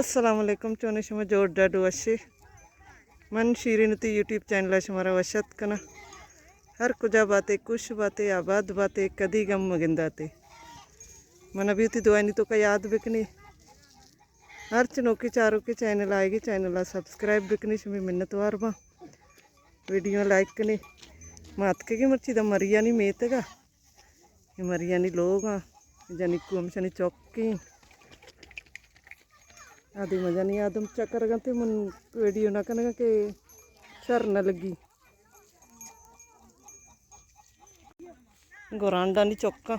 السلام علیکم، چونے شما؟ جوڑ ڈاڈ وشے؟ من شیرین تی یوٹیوب چینل ءَ شمارا وش اتک کناں۔ ہر کجا باتے، خوش باتے، آباد باتے، کدی غم مگنداتے۔ من ابھی تی دعائنی توکا یاد بکنی۔ ہرچ نوکی چاروکے چینل آئیگی، چینل ءَ سبسکرائب بکنی، شمی منتوار باں۔ ویڈیو لائک کنی۔ ما اتکگی مرچی دا مریانی میتگا۔ اے مریانی لوگ آں۔ جنکو ہمشانی چوکی۔ آدم جنی آدم چکر گنتے، من ویڈیو نہ کنگا کہ شر نہ لگی۔ گرانڈانی چکاں،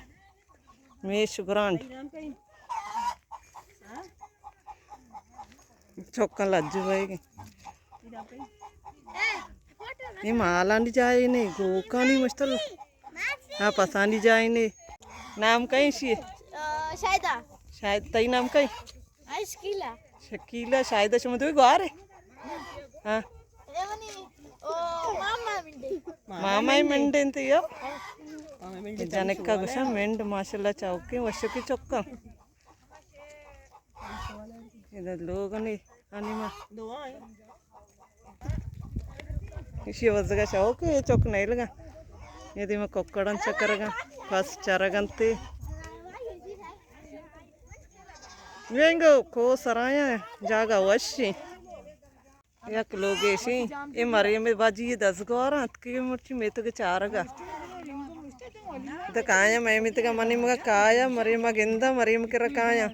میش گرانڈ۔ چکاں لج بئیگ۔ اے مالانی جاہے نے، گوکانی مشتل۔ ہاں، پسانی جاہے نے۔ نام کئے شی؟ آ، شاہدہ۔ شاہد، تئی نام کئے؟ آ، شکیلہ۔ شکیلہ، شاہدہ، شما دوئے گوارے؟ ہاں۔ اے منی، او، ماما منڈے۔ ماما ہی منڈے انت یو۔ جنکا گوشاں منڈ، ماشاءاللہ، چوکیں وشکی چکاں۔ ادا لوگ نے، آنی ما۔ ایشی وزگا شوق ہے، چک نہیں لگا۔ یہ دیما ککڑن چکرگا، پس چرگنتے۔ وینگو کو سرایا جاگا وشی۔ یک لوگے شی، اے مریم باجی دزگوار انت کہ مرچی میتگ چارگا۔ دکایا میں میتگا منی مگا کایا، مریم گندا، مریم کرا کایا۔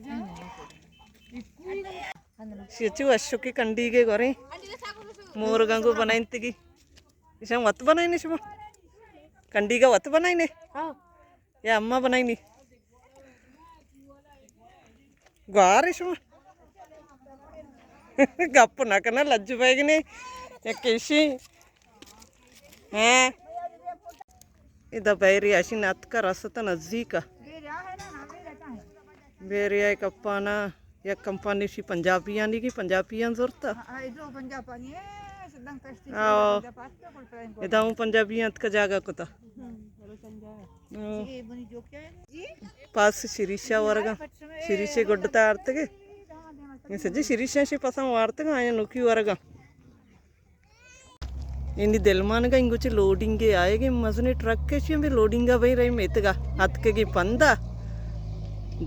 شی چو اشوکی کنڈیگے گوریں۔ مورگاں گو بنائنتگی۔ ایشاں وت بنائنے شما؟ کنڈیگا وت بنائنے؟ ہاں۔ یا اماں بنائینی؟ گوار شما۔ گپ نہ کنا، لج بیگنے۔ یک ایشی۔ ہاں۔ ادا بیریا شی ناتکا رستا نزدیکا۔ بیریا کپانا۔ یک کمپانی شی پنجابیانی کی، پنجابیاں زرتا۔ ہاں، اے جو پنجابانی اے، سدن کشتی آو۔ پنجاب آتکا کل پرائن کو۔ ادا ہوں پنجابیاں اتکا جاگا کتا۔ ہوں۔ پاس شریشہ ورگا۔ شریشے گڈتا آرتگے۔ یہ سجی شریشہ شی پساں وارتگا، آیا نوکی ورگا۔ اینی دلمانگا انگو چہ لوڈنگے آئیگے، مزنیں ٹرکے شی ہمے لوڈنگا بھئی رہی میتگا اتکگی پندا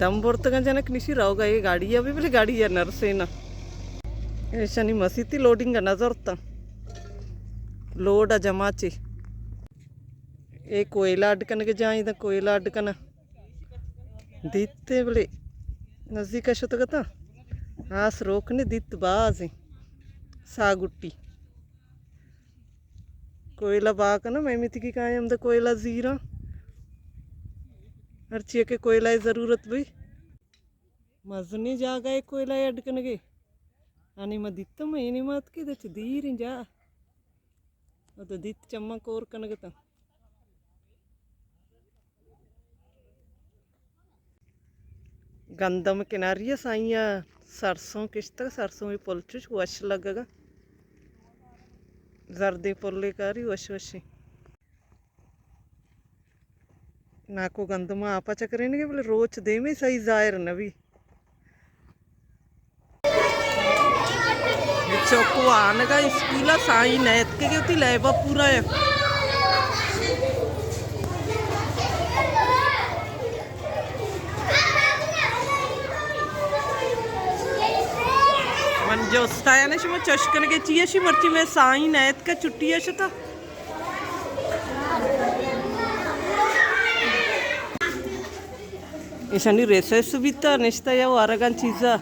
دم برتگاں جنک نشی روگا، اے گاڑی ءَ بی بلے گاڑی ءَ نرسینا۔ ایشانی مسیتی لوڈنگا نزرتا، لوڈا جماچے۔ اے کوئلہ اڈ کنگے جائیں، دا کوئلہ اڈ کنا۔ دیت بلے نزدیک ءَ شتگ اتاں۔ آس روک نے دیت بازیں ساہ گٹی۔ کوئلہ بہا کناں، مئے میتگی کائیں ہمدا کوئلہ زیراں۔ ہرچی کہ کوئلہ ءِ ضرورت بی۔ مزنیں جاگہ ءَ کوئلہ ءِ اڈ کنگے۔ آنی ما دیتم، اینی ما اتکے دچ دیریں جا۔ او تو دیت چماں کور کنگ اتاں۔ گندم کناری ءَ سائیں ءَ سرسوں کشتگ، سرسوں ءِ پل چوش وش لگگ ءَ۔ زردیں پلے کاری وش وشیں۔ ناکو گندم ءَ آپ ءَ چکرینگے، بلے روچ دیمے سہی ظاہر نہ بی۔ چوکو آنگا اسکول ءَ سائیں نیتکگے وتی لیب ءَ پورا ءَ۔ من جستا یعنی شما چش کنگے چی اشی، مرچی مئے سائیں نیتکا چھٹی ءَ شتا۔ ایشانی ریسرچ بیتا، نشتا یا وارگان چیزا۔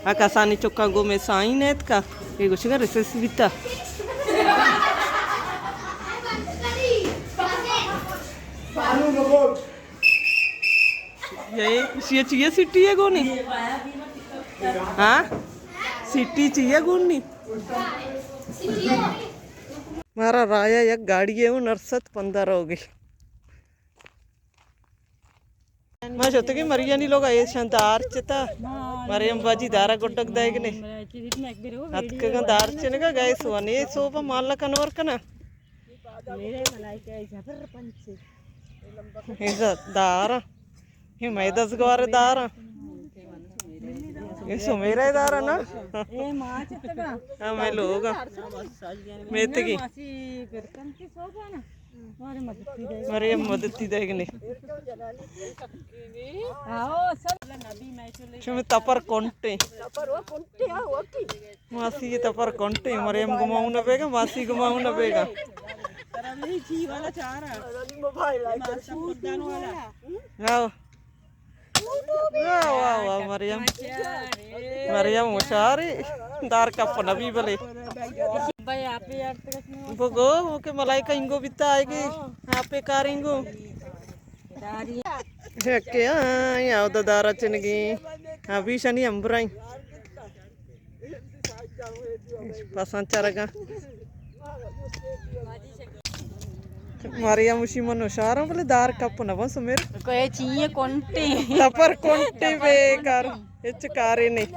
آ کسانی چکاں گوں مئے سائیں نیتکا، اے گوشگا ریسرچ بیتا۔ اے ایشی چیئے سٹی ءَ گونی؟ ہاں؟ سٹی چیئے گونی؟ مارا رایا یک گاڑی ءَ اوں نرست پندا روگی۔ ما شتگیں مریانی لوگ ءَ، ایشاں دار چتا۔ مریم باجی دارا گڈک دئیگ نے۔ اتکگاں دار چنگا گئے سونے سوبا مالا کنور کنا۔ میرے ملائکہ زبر پنچے۔ ایزا دارا۔ اے مئے دزگوار دارا۔ اے سمیرا دارا نا۔ اے ما چتگا۔ ہاں، مئے لوگ۔ میتگی۔ ماسی برکن کی سوبا نا۔ مریم مدتی دئیگ نے۔ شمے تپر کنٹیں۔ ماسی یہ تپر کنٹیں، مریم گماؤں نہ بیگا، ماسی گماؤں نہ بیگا۔ آؤ۔ واہ، واہ، واہ، مریم۔ مریم ہوشیارے۔ دار کپ نبی بلے۔ بگو، وہ کہ ملائکہ انگو بیتا آئے گی۔ آپ پہ کار انگو۔ یکے، ہاں، یا اودا دارا چنگی۔ ابھی شنی امبرائیں۔ پسند چرگا۔ مریم اشی من ہوشیاراں، بلے دار کپ نہ بن سمیر۔ کوئی چیئے کنٹے۔ تپر کنٹے بیکار۔ ہچ کارے نہیں۔